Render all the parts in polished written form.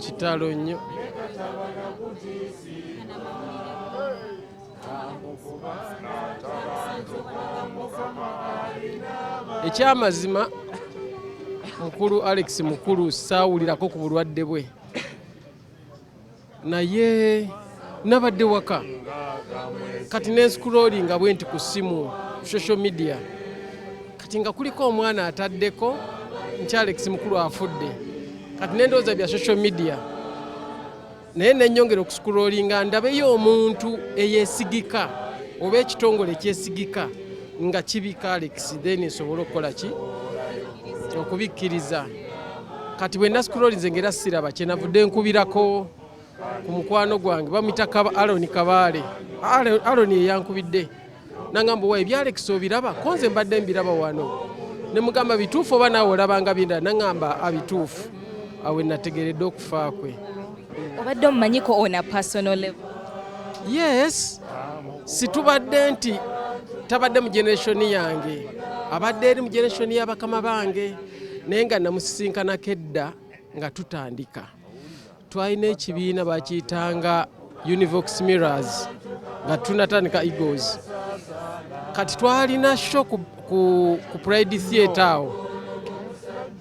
Kitalo nnyo. Ekyamazima, mukulu Alex Mukulu saawulirako ku bulwadde bwe, naye nabadde waka kati nenscrollinga bwe nti ku ssimu, social media, kati nga kuliko omwana ataddeko nti Alex Mukulu afudde. Kati nendowooza bya social media, naye nenyongera okuscrollinga ndabeyo omuntu eyesigika oba ekitongole ekyesigika nga kibika Alex, then nsobole okukola ki, okubikkiriza. Kati bwe nascrollinze ngera siraba, kyenavudde nkubirako ku mukwano gwange bamuyita Aloni Kabaale. Aloni yeyankubidde nangamba, "Wa ebya Alex obiraba?" Konze mbadde mbiraba wano. Ne mugamba, "Bituufu oba naawe olabanga bindala?" Nangamba, "Abituufu." Awe nategeredde okufa kwe. Obadde omumanyiko on a personal level? Yes, situbadde nti tabadde mu generation yange, abadde eri mu generation y'abakama bange, naye nga namusisinkanako edda nga tutandika. Twalina ekibiina bakiyitanga Univox Mirrors nga tunatandika Eagles. Kati twalina show ku Pride Theatre. Awo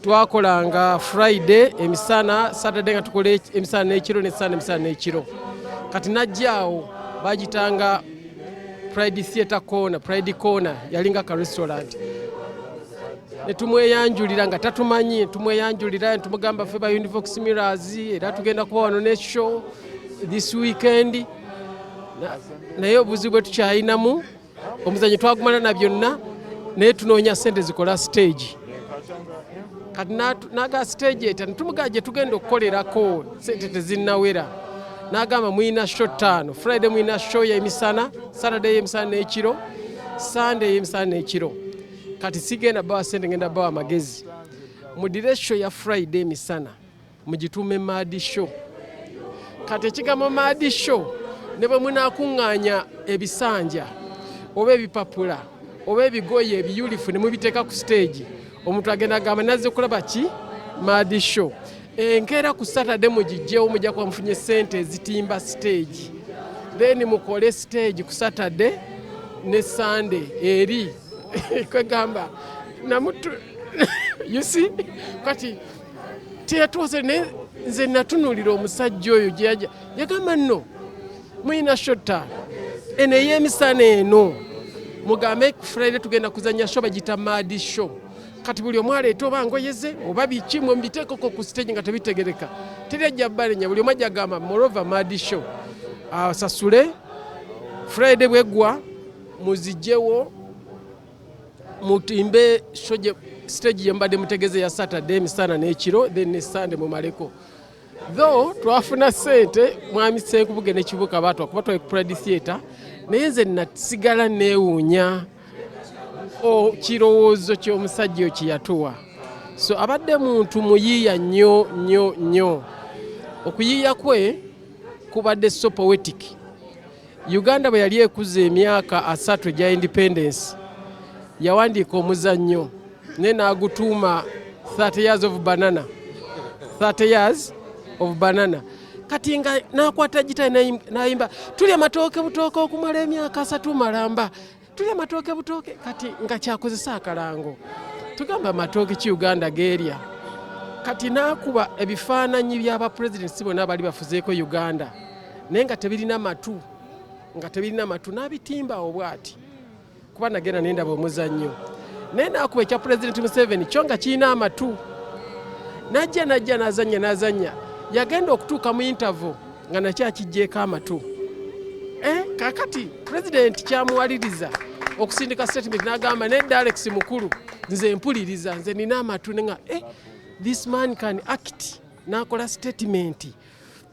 twakolanga Friday emisana, Saturday nga tukola emisana n'ekiro, ne Sunday emisana n'ekiro. Kati najja awo bagitanga Pride Theatre Corner, Pride Corner, yalinga ka restaurant, ne tumweyanjulira nga tatumanyi. Tumweyanjulira ne tumugamba, "Ffe ba Univox Mirrors, era tugenda kuba wano ne show this weekend." Naye obuzibu bwe tukyayinamu, omuzanyo twagumala na byonna, naye tunoonya sente zikola stage. Kati naga stage eta, netumugaa gye tugenda okukolerako sente tezinnawera. N'agamba, "Muyina show ttaano. Friday muyina show y'emisana, Saturday y'emisana n'ekiro, Sunday y'emisana n'ekiro. Kati sigenda bawa sente, ngenda bawa amagezi. Mudire show ya Friday emisana, mugituume Mad Show. Kati ekigambo Mad Show, ne bwe munaakuŋŋaanya ebisanja oba ebipapula oba ebigoye ebiyulifu ne mubiteeka ku stage, omuntu agenda agamba, 'Nazze kulaba ki? Mad Show.' Enkeera ku Saturday mugijjewo, mujja kuba mufunye sente ezitimba stage, then mukole stage ku Saturday ne Sunday." Eri kwegamba namutu, you see, kati teyatuwase. Naye nze natunuulira omusajja oyo gye yajja, yagamba, "Nno muyina show ttaano, eno ey'emisana eno mugambe ku Friday tugenda kuzanya show bagiyita Mad Show. Kati buli omu aleeta oba ngoye ze oba biki, mwe mubiteekeko ku stage nga tebitegereka, teri ajja balenya. Buli omu ajja agamba, 'Moreover, Mad Show.' Asasule Friday bweggwa, muzigyewo, mutimbe show stage gye mubadde mutegeze ya Saturday emisana n'ekiro, then ne Sunday mumaleko." Though twafuna sente, mwami Senkubuge ne Kibuka batwa kuba twali ku Pride Theatre, naye nze nasigala neewuunya kirowoozo ky'omusajja oyo kyeyatuwa. So abadde muntu muyiiya nnyo nnyo nnyo. Okuyiiya kwe kubadde so poetic. Uganda bwe yali ekuza emyaka 30 egya independence, yawandiika omuzannyo naye n'agutuuma 30 Years of Banana, 30 Years of Banana. Kati nga n'akwata gitali n'ayimba, "Tulya matooke butooke okumala emyaka 30 malamba, tulya matooke butooke." Kati nga kyakozesa akalango, tugamba matooke ki Uganda geerya. Kati n'akuba ebifaananyi by'abapresidenti bonna abaali bafuzeeko Uganda, naye nga tebirina matu, nga tebirina matu, n'abitimba awo bw'ati, kuba nagenda nendaba omuzannyo. Naye n'akuba ekya Pulezidenti Museveni kyo nga kirina amatu, najja najja n'azannya n'azannya. Yagenda okutuuka mu interval nga nakyo akiggyeko amatu. Kakati pulezidenti kyamuwaliriza okusindika statement n'agamba, "Nedda, Alex Mukulu, nze mpuliriza, nze nina amatu." Nenga, this man can act. N'akola statement,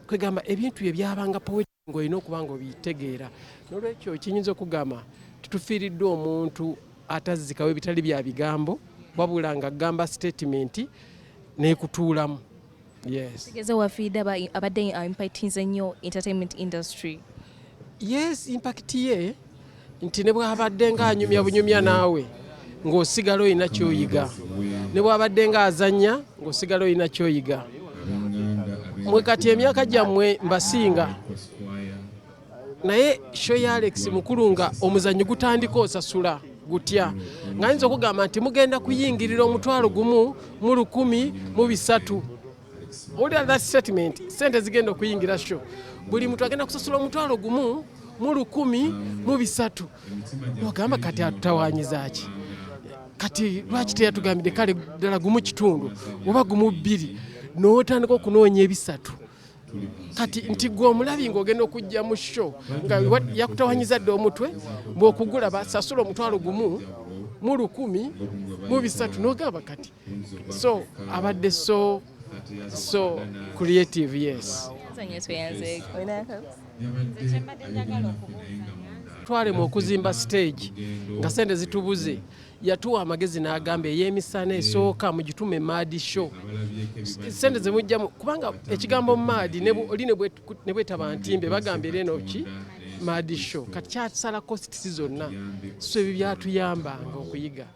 kwegamba ebintu bye byabanga poet, ng'olina okuba nga obitegeera. Nolwekyo kinyinza okugamba titufiiriddwa omuntu atazzikawo ebitali bya bigambo, wabula nga agamba statement n'ekutuulamu. Yes. Tegeeza wafiidde abadde impactinze nnyo entertainment industry. Yes, impact ye nti ne bw'abadde ng'anyumya bunyumya naawe, ng'osigala olina kyoyiga. Ne bw'abadde ng'azannya, ng'osigala olina kyoyiga. Mwe kati emyaka gyammwe mbasinga, naye show ya Alex Mukulu nga omuzannyo gutandika osasula gutya, nga nyinza okugamba nti mugenda kuyingirira 1,013. Owulira that statement? Sente zigenda okuyingira show, buli muntu agenda kusasula 1,013. Ogamba kati atutawanyiza ki? Kati lwaki teyatugambidde kale ddala 1.5 oba 1.2, n'otandika okunoonya ebisatu? Kati nti gwe omulabi ng'ogenda okujja mu show nga yakutawanyiza dda omutwe bw'okugula basasula 1,013, n'ogamba kati so abadde so so creative, yes. Twalema okuzimba stage nga sente zitubuze. Yatuwa amagezi n'agamba, ey'emisana esooka mugitume mad show, sente zemujjamu, kubanga ekigambo mad oli ne bwetaba ntimbe bagamba era eno ki mad show. Kati kyasala costs zonna, so ebyo byatuyambanga okuyiga.